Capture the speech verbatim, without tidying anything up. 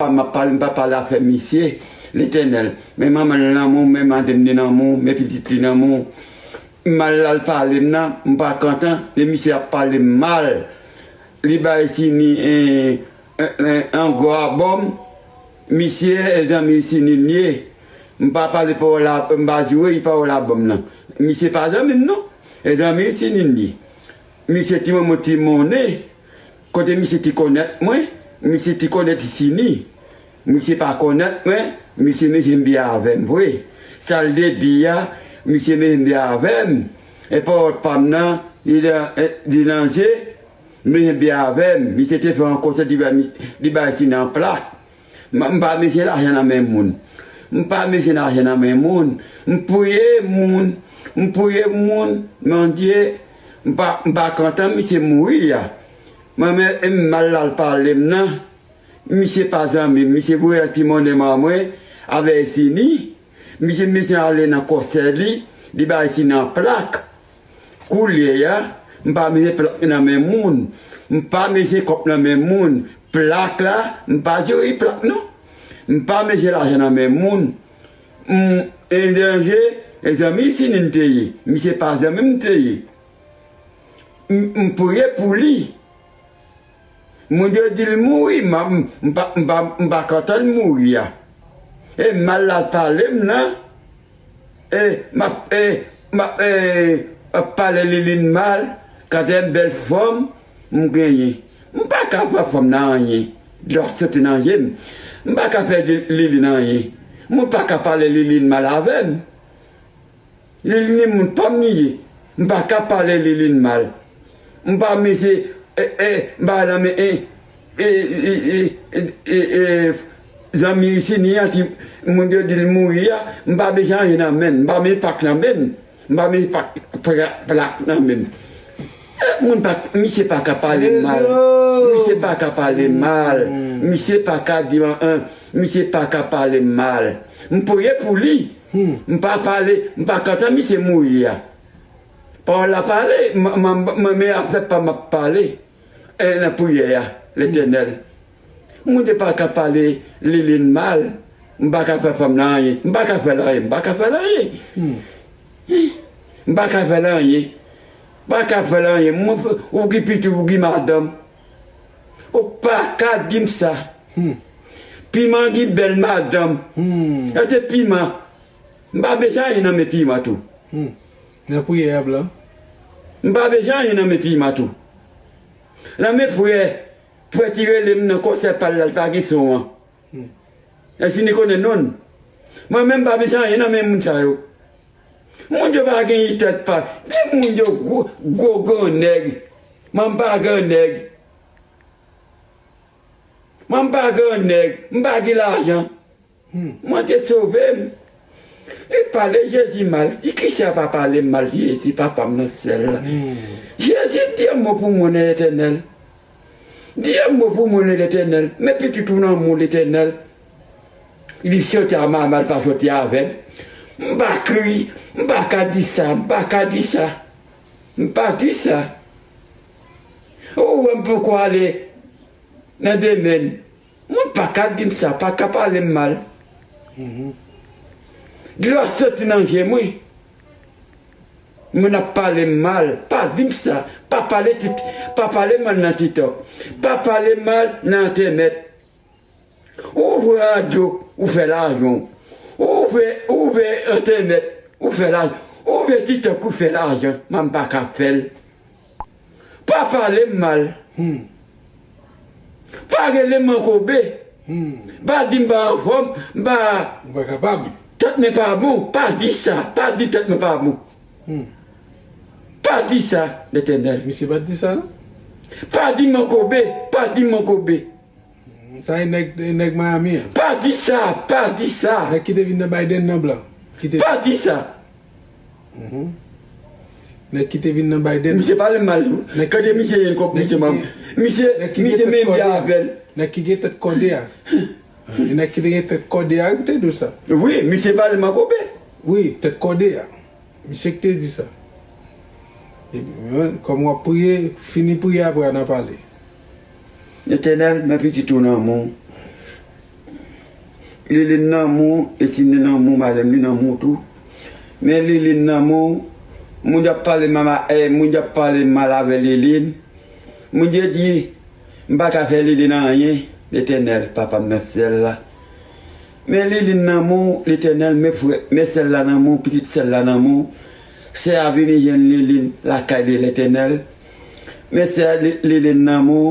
pa, m ap pale, m pa pale afè misye, Letènèl. Men manman l nan men w, men madanm li nan men w, men pitit li nan men w. M al la l pale m nan, m pa kontan, men misye ap pale m mal. Li bay Sini, eh, eh, eh, an gwo abòm. Misye, e zanmi Sini l ye. M pa pale pawòl la, m pa joure pawòl abòm nan. Misye pa zanmi m non. E zanmi Sini l ye. Misye ti manman ti monnen. Kote misye ti konnèt mwen, misye ti konnèt Sini. Misye pa konnèt mwen, misye mechan byen avè m vre. Sa l te di a, misye mechan byen avè m. E pawòl pa m nan, li, li nan je, mechan byen avè m. Misye te fè yon konsè, li bay, li bay Sini yon plak. M, m pa bezwen lajan nan men moun. M pa bezwen lajan nan men moun. M priye moun. M priye moun. Bondye, m pa, m pa kontan misye mouri a. Mwen menm, m al la l pale m nan. Misye pa zanmi m. Misye voye yon ti monnen ban mwen avè Sini. Misye, misye ale nan konsè li. Li bay Sini yon plak. Koulye a, m pa mete plak nan men moun. M pa mete kòb nan men moun. Plak la, m pa jere plak non. M pa mete lajan nan men moun. M, e danje, e zanmi Sini m te ye. Misye pa zanmi m te ye. M, m priye pou li. Moun yo di l mouri, m, m, m pa, m pa, m pa kontan l mouri a. E m al la pale m nan. E m ap, e m ap, e, ap pale Liline mal, kantè bèl fanm m genyen. M pa ka fè fanm nan anyen. Dlo ap soti nan je m. M pa ka fè Li-, Liline anyen. Moun pa ka pale Liline mal avè m. Liline moun pa m li ye. M pa ka pale Liline mal. M pa mete, e, e, m pa nan men, e, e, e, e, e, e, e, zanmi Sini an ki moun yo di l mouri a, m pa bezwen anyen nan men l. M pa mete plak nan men l. M pa mete plak, plak, plak nan men l. E, moun pa, misye pa ka pale m mal. Misye pa ka pale m mal. Misye pa ka di m, an, misye pa ka pale m mal. M priye pou li. Hmm. M pa pale, m pa kontan misye mouri a. Pawòl la pale, m, m, m, m, men afè pa m ap pale. E nan priyè a, Letènèl. Moun yo pa ka pale Liline mal. M pa ka fè fanm nan anyen. M pa ka fè l anyen. M pa ka fè l anyen. Hmm. M pa ka fè l anyen. M pa ka fè l anyen. Mwen fè, ou ki pitit, ou ki madanm. Ou pa ka di m sa. Hmm. Piman ki bèl madanm. Hmm. Sa se piman. M pa bezwen anyen nan men piman tou. Hmm. Nan priyè a blan. M pa bezwen anyen nan men piman tou. Nan men frè, frè ki rele m nan konsè pa l la, l pa gen son an. Hmm. Èske ni konnen non l? Mwen menm pa bezwen anyen nan men moun sa yo. Moun yo pa gen tèt pa. Di moun yo gwo, gwo gran nèg. Mwen m pa gran nèg. Mwen m pa gran nèg. M pa gen lajan. Hmm. Mwen te sove m. Li pale Jezi mal. Di kisa pa pale m mal Jezi, papa m nan syèl la. Hmm. Jezi, di yon mo pou mwen, Letènèl. Di yon mo pou mwen, Letènèl. Men pitit ou nan men w, Letènèl. Li soti a mama, l pa soti avè m. M pa kri, m pa ka di sa, m pa ka di sa. M pa di sa. Ou wè m poko ale nan demen. Moun pa ka di m sa, pa ka pale m mal. Mhm. Dlo ap soti nan je m, wi. Moun ap pale m mal, pa di m sa. Pa pale tit-, pa pale mal nan TikTok. Pa pale mal nan entènèt. Ou ouvri radyo, ou fè lajan. Ou ouvri, ou ouvri entènèt, ou fè lajan. Ou ouvri TikTok, ou fè lajan. Mwen m pa ka fè l. Pa pale m mal. Hmm. Pa rele m mankobe. Hmm. Pa di m pa anfòm, m pa. Ou pa kapab. Tèt mwen pa bon. Pa di sa. Pa di tèt mwen pa bon. Hmm. Pa di sa, Letènèl. Misye pa t di sa, non? Pa di m mankobe. Pa di m mankobe. Sa e nèg, e nèg Miami an. Pa di sa, pa di sa. Nèg ki te vin nan Biden nan blan. Ki te... Pa di sa. Mhm. Nèg ki te vin nan Biden. Misye pale mal tou. Nèg ki... Kande misye yon kòp, nèg misye ki manm. Gen... Misye, nèg ki gen tèt kòde a. Avè l. Nèg ki gen tèt kòde a. E nèg ki te gen tèt kòde a ki te di w sa. Wi, misye pale mankobe. Wi, tèt kòde a. Misye ki te di sa. Epi, mwen, kòm w ap priye, fini priye apre a n a pale. Letènèl, men pitit ou nan men w. Liline nan mou, e si li nan mou, madanm li nan mou tou. Men Liline nan mou, moun yo ap pale mal, eh, moun yo ap pale mal avè Liline. Moun yo di, m pa ka fè Liline anyen, Letènèl, papa m nan syèl la. Men Liline nan mou, Letènèl, men frè, men sè l la nan mou, pitit sè l la nan mou. Sè a vini jwenn Liline lakay li, Letènèl. Men sè Li- Liline nan mou,